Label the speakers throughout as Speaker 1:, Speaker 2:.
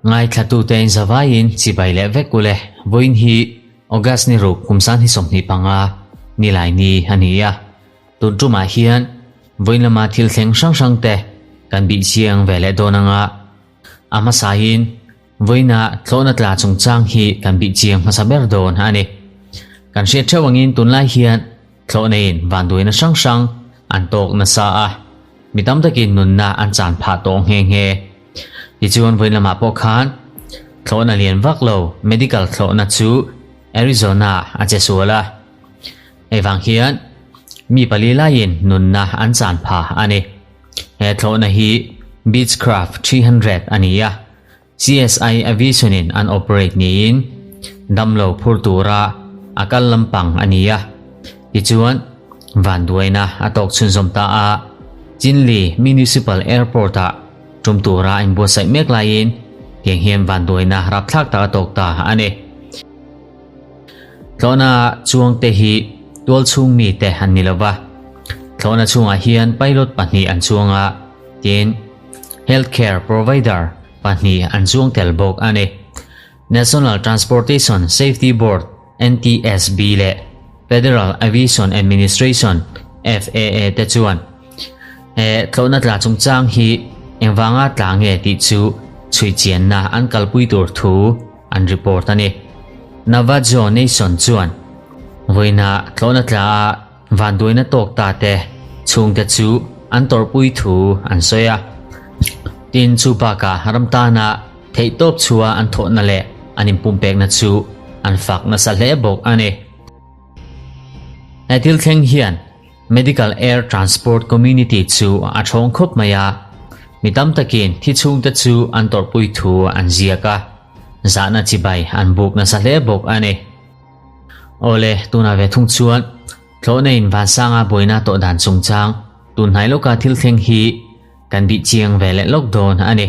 Speaker 1: Ngaithlatute in zavaiin chibai leh vek ule. Vawiin hi August ni ruk kum san hi 25 nilai ni a ni a. Tun tumah hian vawiin lama thil thleng hrang hrang te kan bih chiang ve leh dawn anga a hmasain vawiina thlawhna tla chungchang hi kan bih chiang hmasa ber dawn a ni. Kan hriat theuh angin tunlai hian Thlawhneiin vanduaina hrang hrang an tawk nasa a, mi tam takin nunna an chan phah tawh nghe nghe. Tichuan vawiin lamah pawh khan thlawhna lian vak lo medical thlawhna chu Arizona a che sual a, hei vang hian mi pali laiin nunna an chan phah a ni. He thlawhna hi Beechcraft 300 a ni a, CSI Aviation-in an operate niin damlo phur tura a kal lampang a ni a. Tichuan, vanduaina a tawk chhunzawm ta a, Chinli Municipal Airport-ah tum tura a inbuatsaih mek laiin tiang hian vanduaina rapthlak tak a tawk ta a ni. Thlawhna chuangte hi tualchhung mite an ni lova, thlawhna chhungah hian pilot pahnih an chuang a, tin, Healthcare provider pahnih an chuang tel bawk a ni. National Transportation Safety Board, NTSB, leh Federal Aviation Administration, FAA, te chuan he tlawhna tla chungchang hi engvanga tla nge tih chu chhui chianna an kalpui tur thu an report a ni. Navajo Nation chuan vawiina tlawhna tla a Vanduaina tawk ta te chhungte chu an tawrhpui thu an sawi a. Tin, chu bakah ram tana theihtawp chhua an thawhna leh an inpumpekna chu an fak nasa hle bawk a ni. He thil thleng hian Medical Air Transport Community chu a thawng khawp mai a, mi tam takin thi chhungte chu an tawrhpui thu an ziak a, zahna chibai an buk nasa hle bawk a ni. Awle, tunah ve thung chuan thlawhna in Vansanga buaina tawh dan chungchang tunhnai lawka thil thleng hi kan bih chiang ve leh lawk dawn a ni.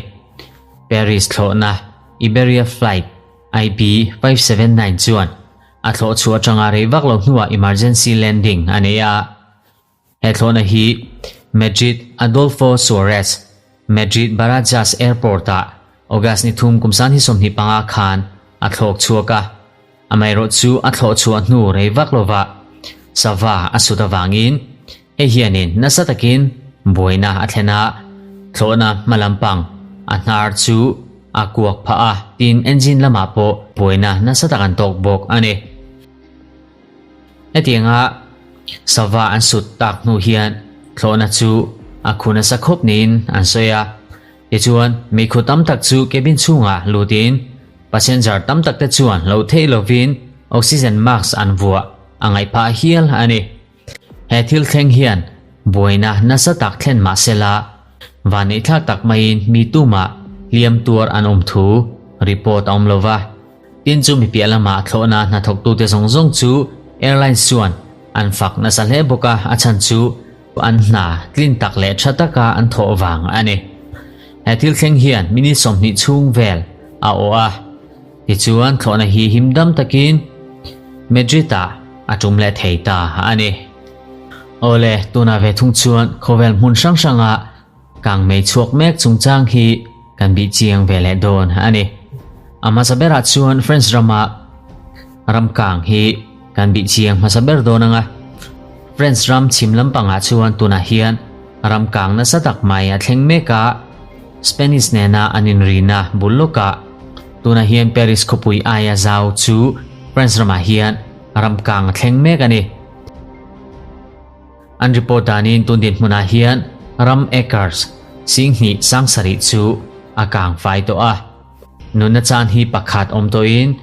Speaker 1: Paris thlawhna Iberia Flight IB579 chuan a thlawh chhuah atanga rei vak lo hnuah emergency landing a nei a. He thlawhna hi Madrid Adolfo Suarez Madrid Barajas Airport-ah August ni thum kum san hi 25 khan a thlawk chhuak a. Amaherawhchu a thlawh chhuah hnu rei vak lovah sava a sut avangin hei hianin nasa takin buaina a thlen a, thlawhna hma lampang a hnar chu a kuak phah a, tin engine lamah pawh buaina nasa tak an tawk bawk a ni. Hetianga sava an sut tak hnu hian thlawhna chu a khu nasa khawp niin an sawi a. Tichuan, meikhu tam tak chu cabin chhungah lutin passenger tam tak te chuan loh theih lovin oxygen mask an vuah a ngaih phah hial a ni. He thil thleng hian buaina nasa tak thlen mah sela, vanneihthlak tak maiin mi tumah hliam tuar an awm thu report a awm lova. Tin chu mi piah lamah thlawhna hnathawktute zawng zawng chu airlines chuan an fak nasa hle bawk a, a chhan chu an hna tlin tak leh tha taka an thawh vang a ni. He thil thleng hian minute 20 chhung vel a awh a, tichuan thlawhna hi him dam takin Madrid-ah a tum leh thei ta a ni. Awle, tunah ve thung chuan khawvel hmun hrang hranga Kang mei chhuak mek chungchang hi kan bih chiang ve leh dawn a ni. A hmasa berah chuan French rama ram kang hi kan bih chiang hmasa ber dawn ang a. French ram chhim lampangah chuan tunah hian ram kang nasa tak mai a thleng mek a, Spanish nena an inrina bul lawkah tunah hian Paris khawpui aia zau chu French ramah hian ram kang a thleng mek a ni. An report danin tun dinhmunah hian ram acres 20 7,000 chu a kang fai tawh a. Nunna chan hi pakhat awm tawhin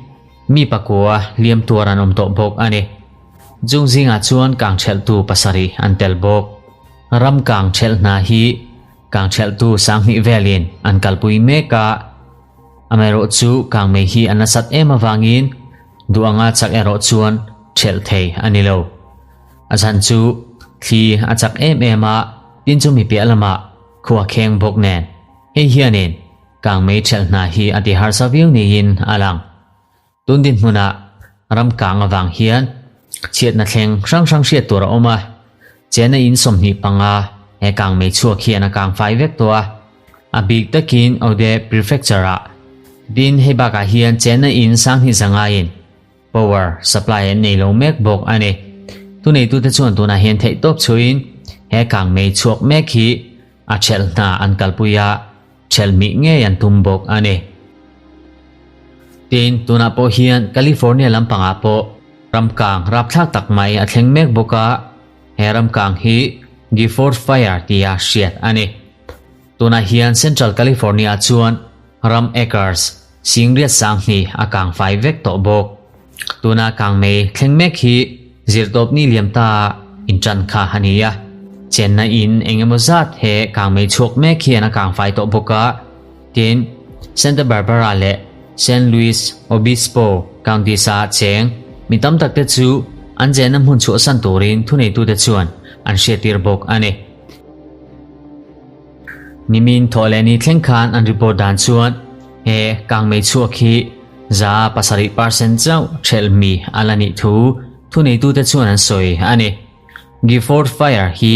Speaker 1: mi pakua hliam tuar an awm tawh bawk a ni. Chung zingah chuan kang thelhtu pasarih an tel bawk. Ram kang thelh hna hi kang thelhtu 20,000 velin an kalpui mek a. Amaherawhchu kang mei hi a nasat em avangin duh anga chak erawh chuan thelh thei a ni lo. A chhan chu thli a chak em em a, tin chu mi piah lamah khua kheng bawk nen. Hei hianin kangmei thelh hna hi a ti harsa viau niin a lang. Tun dinhmunah ram kang avang hian chhiatna thleng hrang hrang hriat tur a awm a, chena in 25 he kangmei chhuak hian a kang fai vek tawh a. A bik takin Ode Prefecture-ah. Tin, hei bakah hian chenna in sanghnih zangaiin power supply an nei lo mek bawk a ni. Thuneitute chuan tunah hian theihtawp chhuiin he kangmei chhuak mek hi a ṭhelh hna an kalpui a, ṭhelh mih ngei an tum bawk a ni. Tin, tunah pawh hian California lampangah pawh ramkang rapthlak tak mai a thleng mek bawk a, he ramkang hi Gifford Fire tia hriat a ni. Tunah hian Central California-ah chuan ram acres singriat sanghnih a kang fai vek tawh bawk. Tuna kangmei thleng mek hi zirtawpni liam ta intan kha a ni a. Chenna in eng emaw zat he kangmei chhuak mek hian a kang fai tawh bawk a. Tin, Santa Barbara leh San Luis Obispo counties-a cheng mi tam tak te chu an chenna hmun chhuahsan turin thuneitute chuan an hriattir bawk a ni. Nimin thawh leh ni thleng khan an report dan chuan he kangmei chhuak hi 7% chauh thelh mi a la nih thu thuneitute chuan an sawi a ni. Gifford Fire hi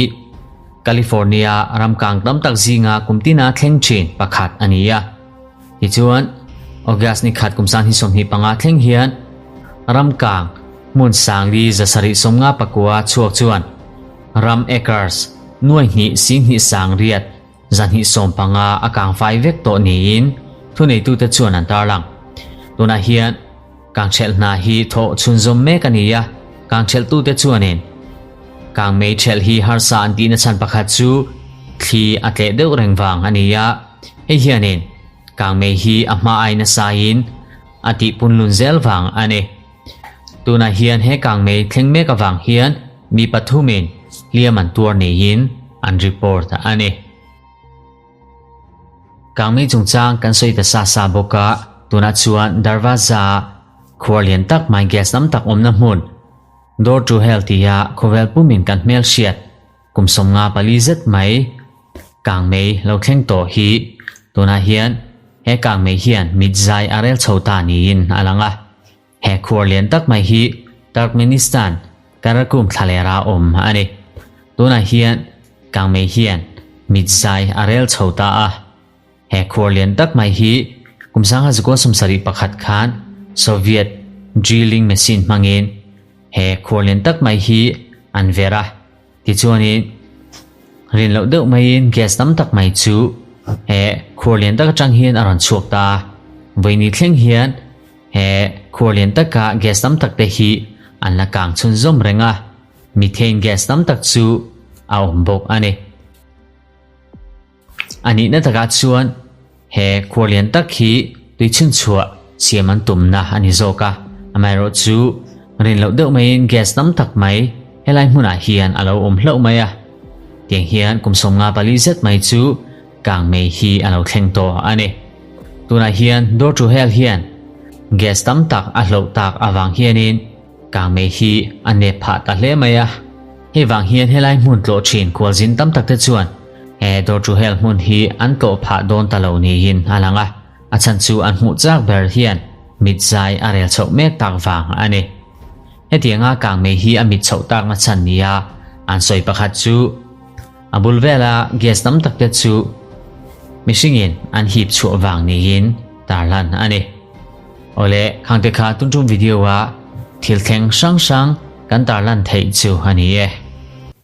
Speaker 1: California ramkang tam tak zinga kum tina thleng thin pakhat a ni a. Tichuan, August ni khat kum 2025 thleng hian ramkang hmun sangli 759 chhuak chuan ram acres nuai hnih 20 sangriat 215 a kang fai vek tawh niin thuneitute chuan an tarlang. Tunah hian kang ṭhelh hna hi thawh chhunzawm mek a ni a, kang ṭhelhtute chuanin kang mei ṭhelh hi harsa an tihna chhan pakhat chu thli a tleh deuh reng vang a ni a, hei hianin kang mei hi a hma ai nasain a tih punlun zel vang a ni. Tunah hian he kang mei thleng mek avang hian mi pathumin hliam an tuar niin an report a ni. Kangmei chungchang kan sawi ta sa sa bawk a, tunah chuan Darwaza khuar lian tak mai gas tam tak awmna hmun Door to Hell tia khawvel pumin kan hmel hriat kum 54 zet mai kangmei lo thleng tawh hi tunah hian he kangmei hian mit zai a rel chho ta niin a lang a. He khuar lian tak mai hi Turkmenistan Karakum thlalera awm a ni. Tunah hian kangmei hian mit zai a rel chho ta a. He khuar lian tak mai hi kum 1971 khan Soviet drilling machine hmangin he khuar lian tak mai hi an ver a. Tichuanin rin loh deuh maiin gas tam tak mai chu he khuar lian tak atang hian a rawn chhuak ta a. Vawiini thleng hian he khuar lian taka gas tam tak te hi an la kang chhunzawm reng a, methane gas tam tak chu a awm bawk a ni. A nihna takah chuan he khuar lian tak hi tui chhunchhuah siam an tumna a ni zawk a, amaherawh chu rin loh deuh maiin gas tam tak mai helai hmunah hian a lo awm hlauh mai a. Tiang hian kum 54 zet mai chu kangmei hi a lo thleng tawh a ni. Tunah hian Door to Hell hian gas tam tak a hloh tak avang hianin kangmei hi a nep phah ta hle mai a. Hei vang hian helai hmun tlawh thin khualzin tam tak te chuan he Door to Hell hmun hi an tlawh phah dawn ta lo niin a lang a, a chhan chu an hmuh chak ber hian mit zai a rel chhoh mek tak vang a ni. Hetianga kangmei hi a mit chhoh takna chhan nia an sawi pakhat chu a bul vela gas tam tak te chu mihringin an hip chhuah vang niin tarlan a ni. Awle, khangte kha tuntum video a thil thleng hrang hrang kan tarlan theih chu a ni e.